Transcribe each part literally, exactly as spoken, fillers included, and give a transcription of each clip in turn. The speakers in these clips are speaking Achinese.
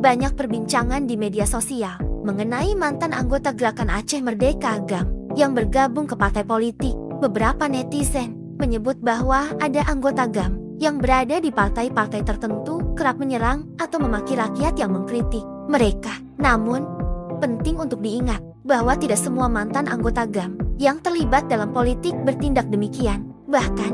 Banyak perbincangan di media sosial mengenai mantan anggota Gerakan Aceh Merdeka, GAM, yang bergabung ke partai politik. Beberapa netizen menyebut bahwa ada anggota GAM yang berada di partai-partai tertentu kerap menyerang atau memaki rakyat yang mengkritik mereka. Namun, penting untuk diingat bahwa tidak semua mantan anggota GAM yang terlibat dalam politik bertindak demikian. Bahkan,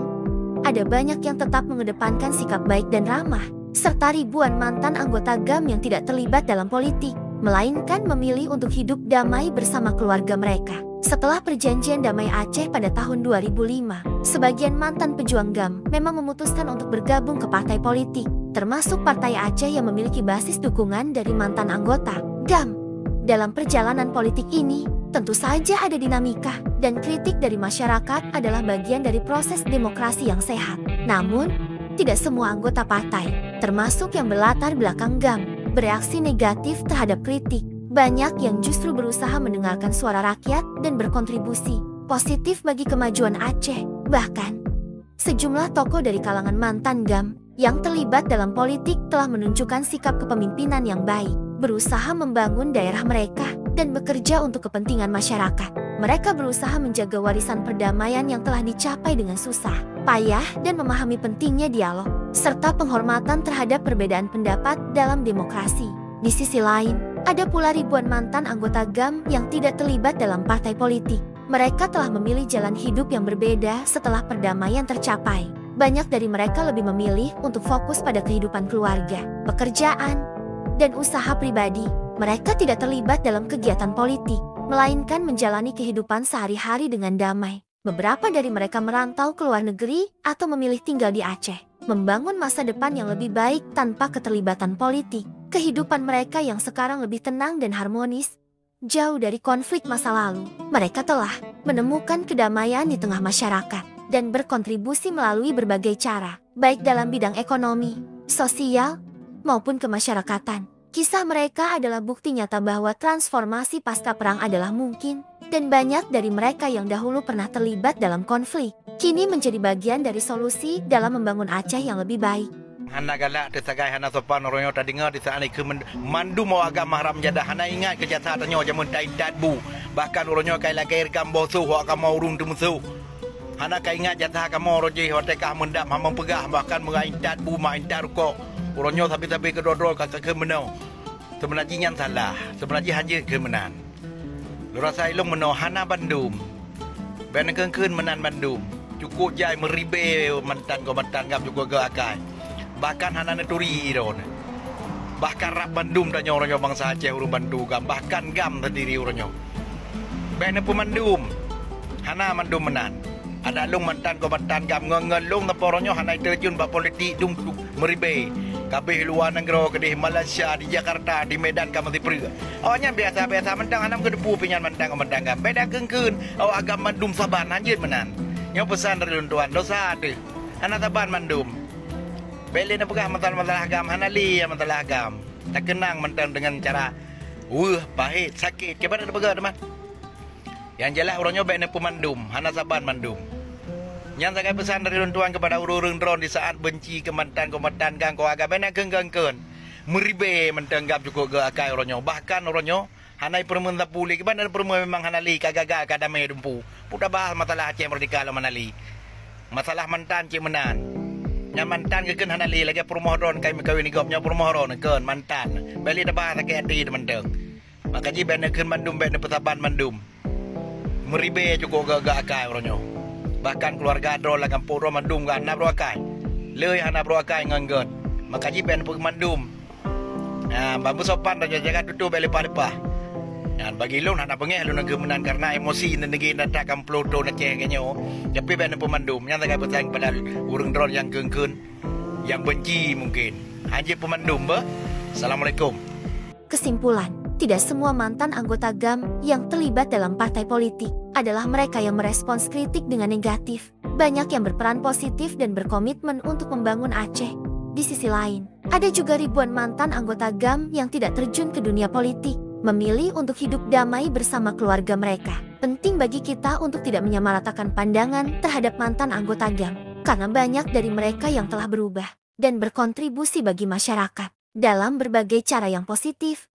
ada banyak yang tetap mengedepankan sikap baik dan ramah, serta ribuan mantan anggota GAM yang tidak terlibat dalam politik, melainkan memilih untuk hidup damai bersama keluarga mereka. Setelah Perjanjian Damai Aceh pada tahun dua ribu lima, sebagian mantan pejuang GAM memang memutuskan untuk bergabung ke partai politik, termasuk Partai Aceh yang memiliki basis dukungan dari mantan anggota GAM. Dalam perjalanan politik ini, tentu saja ada dinamika, dan kritik dari masyarakat adalah bagian dari proses demokrasi yang sehat. Namun, tidak semua anggota partai, termasuk yang berlatar belakang GAM, bereaksi negatif terhadap kritik. Banyak yang justru berusaha mendengarkan suara rakyat dan berkontribusi positif bagi kemajuan Aceh. Bahkan, sejumlah tokoh dari kalangan mantan GAM yang terlibat dalam politik telah menunjukkan sikap kepemimpinan yang baik, berusaha membangun daerah mereka, dan bekerja untuk kepentingan masyarakat. Mereka berusaha menjaga warisan perdamaian yang telah dicapai dengan susah payah dan memahami pentingnya dialog serta penghormatan terhadap perbedaan pendapat dalam demokrasi. Di sisi lain, ada pula ribuan mantan anggota GAM yang tidak terlibat dalam partai politik. Mereka telah memilih jalan hidup yang berbeda setelah perdamaian tercapai. Banyak dari mereka lebih memilih untuk fokus pada kehidupan keluarga, pekerjaan, dan usaha pribadi. Mereka tidak terlibat dalam kegiatan politik, melainkan menjalani kehidupan sehari-hari dengan damai. Beberapa dari mereka merantau ke luar negeri atau memilih tinggal di Aceh, membangun masa depan yang lebih baik tanpa keterlibatan politik. Kehidupan mereka yang sekarang lebih tenang dan harmonis, jauh dari konflik masa lalu. Mereka telah menemukan kedamaian di tengah masyarakat dan berkontribusi melalui berbagai cara, baik dalam bidang ekonomi, sosial, maupun kemasyarakatan. Kisah mereka adalah bukti nyata bahwa transformasi pasca perang adalah mungkin, dan banyak dari mereka yang dahulu pernah terlibat dalam konflik, kini menjadi bagian dari solusi dalam membangun Aceh yang lebih baik. Hana galak teusagai hana sopan uroe nyoe tadeungoe di saat ikeu men-, mandum awak agam mahram jadah hana ingat keu jasa tanyoe jameun ta-intat bu. Bahkan uroe nyoe kai lagèe reukam boh soh awak kamoe ureueng teumeusoh. Hana ka ingat jasa kamoe uroe jih watèe kah meundam hana meupeugah bahkan meuintat bu ma intat rukok. Uroe nyoe sabe-sabe keudroe-droe ka keu meunoe. Seubeuna jih nyan salah, seubeuna jih hanjeuet keu meunan. Lôn rasa ilôn meunoe hana bandum. Bèk neukheun-kheun meunan bandum. Cukôp jai meuribèe mantan kombatan GAM cukôp geuh akai. Bahkan hana neuturi droeneuh. Bahkan rab bandum tanyoe uroe nyoe bansa Aceh ureueng bantu GAM, bahkan GAM seundiri uroe nyoe. Bèk neupeumandum. Hana mandum meunan. Adak lôn mantan kombatan GAM ngon-ngon lôn sampoe uroe nyoe hana jiteurjun bak politik dum meuribèe. Ka abéh luwa nanggroe keudéh Malaysia, di Jakarta, di Medan ka meusipreuk. Awaknyan biasa-biasa mantong hana meukeuteupeu pih nyan mantan kombatan GAM. Bèk neukheun-kheun awak GAM mandum saban hanjeuet meunan. Nyoe peusan dari lôn tuan, dosa teuh. Hana saban mandum. Bèk lé neupeugah masalah-masalah GAM, hana lé masalah GAM. Takeunang mantong deungon cara weueh, pahét, sakét. Kiban neupeugah teuma. Nyang jeulaih uroe nyoe bèk neupeumandum, hana saban mandum. Nyan sagai peusan dari lôn tuan keupada ureueng-ureueng droen di saat beunci keu mantan kombatan GAM, keu agam bèk neukheun-kheun. Meuribèe mantong GAM cukôp geuh akai uroe nyoe. Bahkan uroe nyoe hana jipeurumeuen sapeue lé. Kiban na peurumeuen memang hana lé, ka gagal, ka damé dumpu. Peue tabahas masalah Aceh Merdeka lom hana lé. Masalah mantan cit meunan. Nyan mantan geukheun hana lé, lagèe peurumoh droen kai meukawen di gob nyoe peurumoh droen kheun mantan. Bèk lé tabahas sakét até teumantong. Maka jih bèk neukheun mandum, bèk neupeusaban mandum. Meuribèe cukôp geuh-geuh akai uroe nyoe. Bahkan keuluwarga droe lam gampông droe mandum geuh hana brôk akai. Lé hana brôk akai ngon gèt. Maka jih bèk neupeu mandum. Ha, ban beusopan tanyoe jaga tutoe bèk leupah-leupah. Nyan bagi lôn hana beungèh lôn neukheun meunan kareuna emosi neuneugi nata kamplo thôn Aceh geuh nyoe. Tapi bèk neupeu mandum. Nyan sagai peusan keupada ureueng droe nyang kheun-kheun, nyang beunci mungken. Hanjeuet peumandum beuh. Assalamualaikum. Kesimpulan, tidak semua mantan anggota GAM yang terlibat dalam partai politik adalah mereka yang merespons kritik dengan negatif. Banyak yang berperan positif dan berkomitmen untuk membangun Aceh. Di sisi lain, ada juga ribuan mantan anggota GAM yang tidak terjun ke dunia politik, memilih untuk hidup damai bersama keluarga mereka. Penting bagi kita untuk tidak menyamaratakan pandangan terhadap mantan anggota GAM, karena banyak dari mereka yang telah berubah dan berkontribusi bagi masyarakat. dalam berbagai cara yang positif.